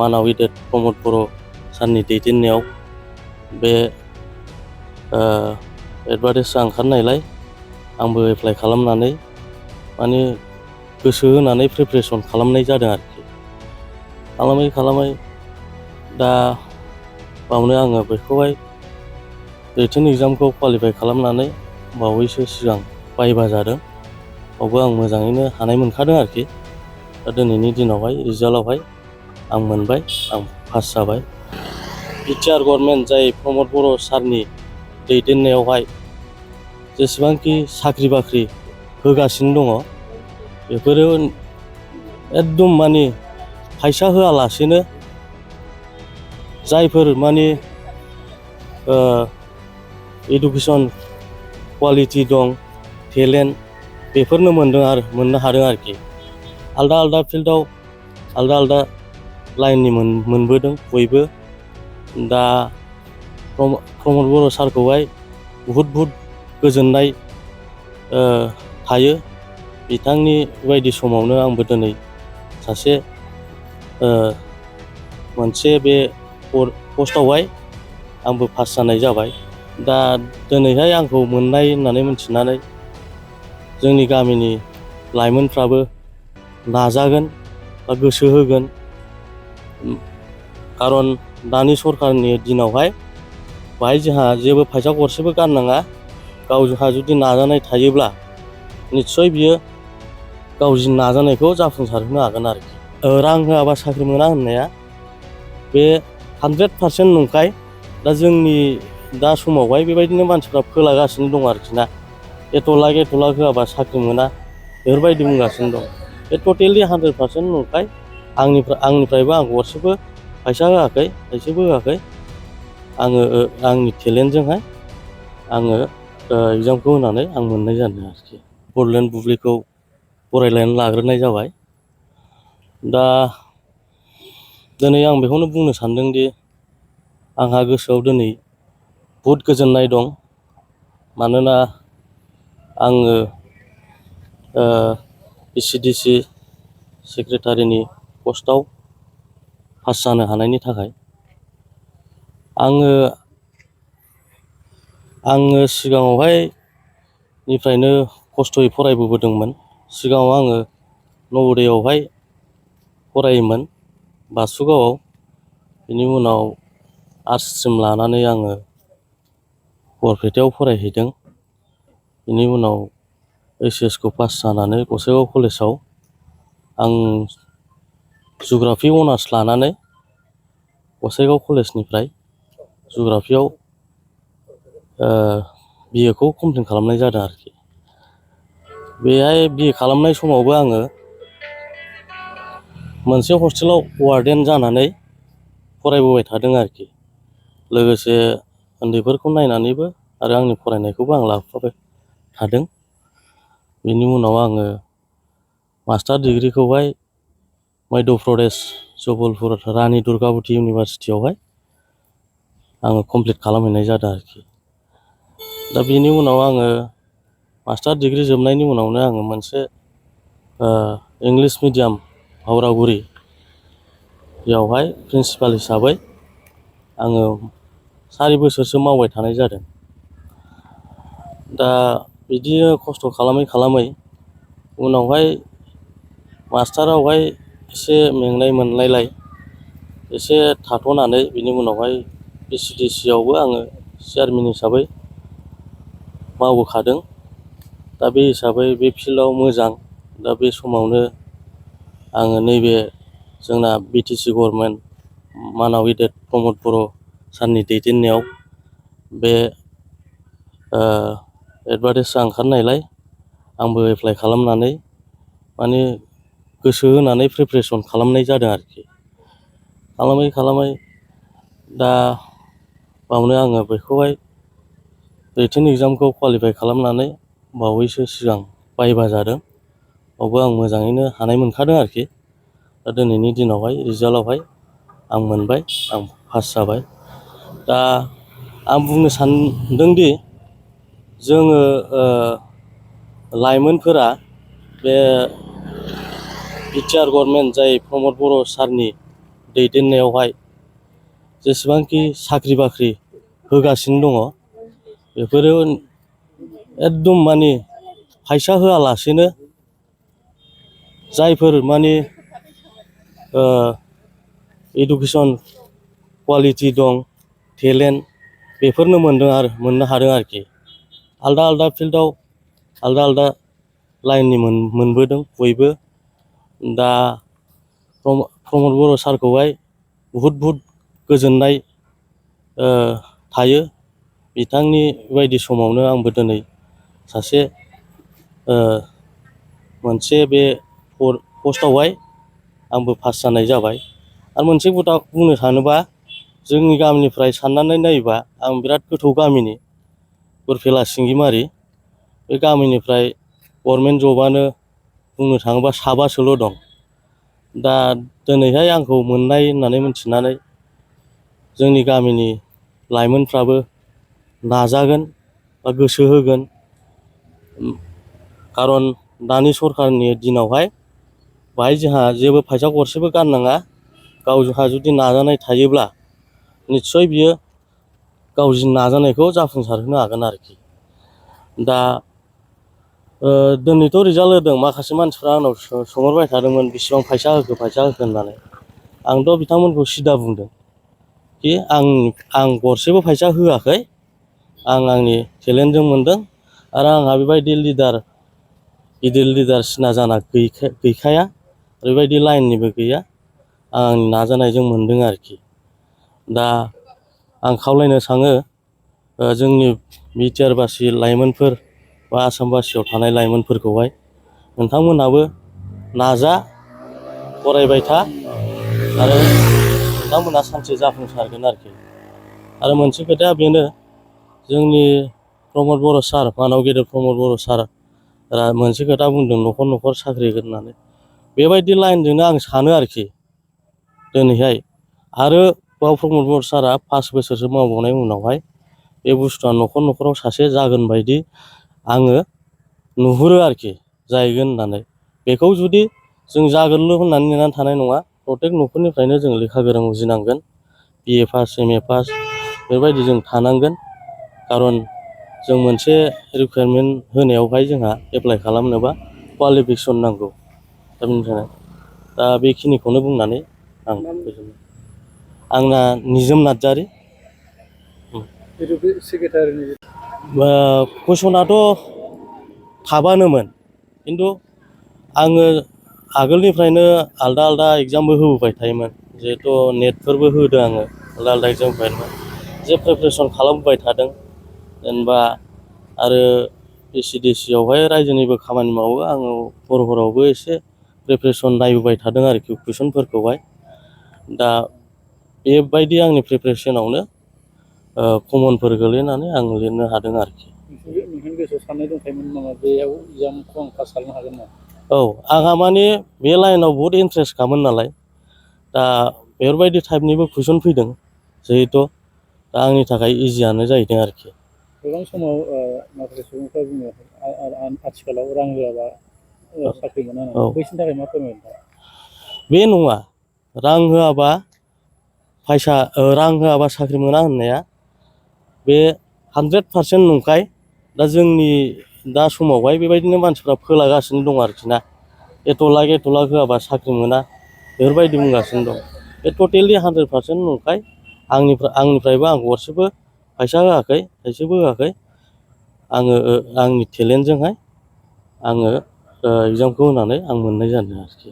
मानाव गेदेर प्रमद बर' सारनि दैदेननायाव बे एडभार्टाइजआ ओंखारनायलाय आंबो एप्लाइ खालामनानै माने गोसो होनानै प्रिपारेसन खालामनाय जादों आरोखि। खालामै दा बावनो आङो बेखौहाय रिटेन एग्जामखौ क्वालिफाइ खालामनानै बावैसो सिगां भाइभा जादों। बावबो आं मोजाङैनो हानाय मोनखादों आरोखि। दा दिनैनि दिनावहाय रिजाल्टआवहाय आं मोनबाय, आं पास जाबाय। बिटिआर गभर्नमेन्ट जाय प्रमद बर' सारनि दैदेननायावहाय जेसेबांखि साख्रि बाख्रि होगासिनो दङ बेफोरो एकदम माने फैसा होआलासेनो जायफोर माने इडुकेसन क्वालिटि दं, टेलेन्ट बेफोरनो मोननो हादों आरोखि। आलदा फिल्डआव आलदा लाइननि मोनबोदों बयबो। दा प्रमद बर' सारखौहाय बहुद गोजोननाय थायो। बिथांनि बायदि समावनो आंबो दिनै सासे मोनसे बे पस्टआवहाय आंबो पास जानाय जाबाय। दा दिनैहाय आंखौ मोननाय होननानै मिथिनानै जोंनि गामिनि लाइमोनफ्राबो नाजागोन बा गोसो होगोन। खारन दानि सरकारनि दिनावहाय बाहाय जोंहा जेबो फैसा गरसेबो गारनाङा। गावहा जुदि नाजानाय थायोब्ला निस्सय बियो गावनि नाजानायखौ जाफुंसारहोनो हागोन आरोखि। रां होआबा साख्रि मोना होननाया बे 100% नंखाय। दा जोंनि दा समावहाय बेबायदिनो मानसिफ्रा फोलागासिनो दं आरोखि ना। एथ' लाख होआबा साख्रि मोना बेफोरबायदि बुंगासिनो दं। बे टटेलि 100% नंखाय। आंनिफ्रायबो आं गरसेबो फैसा होआखै, थाइसेबो होआखै। आङो आंनि टेलेन्टजोंहाय आङो एग्जामखौ होनानै आं मोननाय जादों आरोखि। बड'लेण्ड बुब्लिखौ फरायनानै लाग्रोनाय जाबाय। दा दिनै आं बेखौनो बुंनो सानदोंदि आंहा गोसोआव दिनै बहुद गोजोननाय दं। मानोना आङो VCDC सेक्रेटारिनि पस्टआव पास जानो हानायनि थाखाय आङो सिगाङावहाय निफ्रायनो खस्थ'यै फरायबोदोंमोन। सिगाङाव आङो नवोदयआवहाय फरायोमोन बासुगावआव। बेनि उनाव आर्ट्स स्ट्रिम लानानै आङो बरपेटायाव फरायहैदों। बेनि उनाव HS खौ पास जानानै गसाइगाव कलेजाव आं जुग्राफि अनार्स लानानै गसाइगाव कलेजनिफ्राय जुग्राफियाव BA खौ कमप्लिट खालामनाय जादों आरोखि। बेहाय BA खालामनाय समावबो आङो मोनसे हस्टेलाव वार्डेन जानानै फरायबोबाय थादों आरोखि। लोगोसे उन्दैफोरखौ नायनानैबो आरो आंनि फरायनायखौबो आं लाफाबाय थादों। बेनि उनाव आङो मास्टार डिग्रिखौहाय मध्य प्रदेश जबलपुर रानि दुर्गावती इउनिभारसिटियावहाय आङो कमप्लिट खालामहैनाय जादों आरोखि। दा बेनि उनाव आङो मास्टार डिग्रि जोबनायनि उनावनो आङो मोनसे इंलिस मिडियाम हावरागुरि बेयावहाय प्रिन्सिपाल हिसाबै आङो 4 बोसोरसो मावबाय थानाय जादों। दा बिदिनो खस्थ' खालामै उनावहाय मास्टारावहाय एसे मेंनाय मोननायलाय एसे थाथ'नानै बिनि उनावहाय VCDC आवबो आङो चेयारमेन हिसाबै मावबोखादों। दा बे हिसाबै बे फिल्डआव मोजां। दा बे समावनो आङो नैबे जोंना BTC गभर्नमेन्ट मानाव गेदेर प्रमद बर' सारनि दैदेननायाव बे एडभार्टाइजआ ओंखारनायलाय आंबो एप्लाइ खालामनानै माने गोसो होनानै प्रिपारेसन खालामनाय जादों आरोखि। खालामै दा बावनो आङो बेखौहाय रिटेन एग्जामखौ क्वालिफाइ खालामनानै बावैसो सिगां भाइभा जादों। बावबो आं मोजाङैनो हानाय मोनखादों आरोखि। दा दिनैनि दिनावहाय रिजाल्टआवहाय आं मोनबाय, आं पास जाबाय। दा आं बुंनो सानदोंदि जोङो लाइमोनफोरा बे बिटिआर गभर्नमेन्ट जाय प्रमद बर' सारनि दैदेननायावहाय जेसेबांखि साख्रि बाख्रि होगासिनो दङ बेफोरो एकदम माने फैसा होआलासेनो जायफोर माने इडुकेसन क्वालिटि दं टेलेन्ट बेफोरनो मोननो हादों आरोखि आलदा आलदा फिल्डआव आलदा आलदा लाइननि मोनबोदों बयबो दा प्रमद बर' सारखौहाय बहुद गोजोननाय थायो बिथांनि बायदि समावनो आंबो दिनै सासे मोनसे बे पस्टआवहाय आंबो पास जानाय जाबाय आरो मोनसे खोथा बुंनो सानोबा जोंनि गामिनिफ्राय साननानै नायोबा आं बिराद गोथौ गामिनि गुरफेला सिंगिमारि बे गामिनिफ्राय गभर्नमेन्ट जबानो बुंनो थाङोबा साबासोल' दं दा दिनैहाय आंखौ मोननाय होननानै मिथिनानै जोंनि गामिनि लाइमोनफ्राबो नाजागोन बा गोसो होगोन खारन दानि सरकारनि दिनावहाय बाहाय जोंहा जेबो फैसा गरसेबो गारनाङा गावहा जुदि नाजानाय थायोब्ला निस्सय बियो गावनि नाजानायखौ जाफुंसारहोनो हागोन आरोखि दा दिनैथ' रिजाल्ट होदों माखासे मानसिफ्रा आंनाव सोंहरबाय थादोंमोन बेसेबां फैसा होखो होननानै आंथ' बिथांमोनखौ सिदा बुंदों कि आं गरसेबो फैसा होआखै आं आंनि टेलेन्टजों मोनदों आरो आंहा बेबायदि गिदिर लिडार सिना जाना गैखाया ओरैबायदि लाइननिबो गैया आं आंनि नाजानायजों मोनदों आरोखि दा आं खावलायनो सानो जोंनि बिटिआरबासि लाइमोनफोर बा आसामबासियाव थानाय लाइमोनफोरखौहाय नोंथांमोनहाबो नाजा फरायबाय था आरो नोंथांमोनहा सानसे जाफुंसारगोन आरोखि आरो मोनसे खोथाया बेनो जोंनि प्रमद बर' सार मानाव गेदेर प्रमद बर' सार मोनसे खोथा बुंदों न'खर न'खर साख्रि होननानै बेबायदि लाइनजोंनो आं सानो आरोखि दिनैहाय आरो बाव प्रमद बर' सारा 5 बोसोरसो मावबावनाय उनावहाय बे बुस्थुआ न'खर न'खराव सासे जागोन बायदि आङो नुहुरो आरोखि जाहैगोन होननानै बेखौ जुदि जों जागोनल' होननानै नेनानै थानाय नङा प्रत्येक न'खरनिफ्रायनो जों लेखा गोरों उजिनांगोन BA पास MA पास बेबायदि जों थानांगोन खारन जों मोनसे रिकुवारमेन्ट होनायावहाय जोंहा एप्लाइ खालामनोबा क्वालिफिकेसन नांगौ दा बेनिखायनो दा बेखिनिखौनो बुंनानै आं गोजोनबाय आंना निजोम नार्जारि कुइसनाथ' थाबानोमोन खिन्थु आङो आगोलनिफ्रायनो आलदा आलदा एग्जामबो होबोबाय थायोमोन जिहेथु नेटफोरबो होदों आङो आलदा आलदा एग्जाम जे प्रिपारेसन खालामबोबाय थादों जेनेबा आरो PCDC आवहाय रायजोनिबो खामानि मावो आङो हरावबो एसे प्रिपारेसन नायबोबाय थादों आरोखि कुइसनफोरखौहाय दा बेबायदि आंनि प्रिपारेसनावनो कमनफोर गोलैनानै आं लिरनो हादों आरोखि नोंथांनि गोसोआव साननाय दंखायोमोन नामा बेयाव एग्जामखौ आं पास खालामनो हागोन नामा औ आंहा माने बे लाइनाव बहुद इन्ट्रेस्टखामोन नालाय दा बेफोरबायदि टाइपनिबो कुइसन फैदों जिहेथु दा आंनि थाखाय इजियानो जाहैदों आरोखि गोबां समाव माखासे सुबुंफ्रा बुङो आथिखालाव रां होआबा साख्रि मोना बैसोरनि थाखाय मा फोरमायनो बे नङा रां होआबा रां होआबा साख्रि मोना होननाया बे 100% नंखाय दा जोंनि दा समावहाय बेबायदिनो मानसिफ्रा फोलागासिनो दं आरोखि ना एथ' लाख होआबा साख्रि मोना बेफोरबायदि बुंगासिनो दं बे टटेलि 100% नंखाय आंनिफ्रायबो आं गरसेबो फैसा होआखै थाइसेबो होआखै आङो आंनि टेलेन्टजोंहाय आङो एग्जामखौ होनानै आं मोननाय जादों आरोखि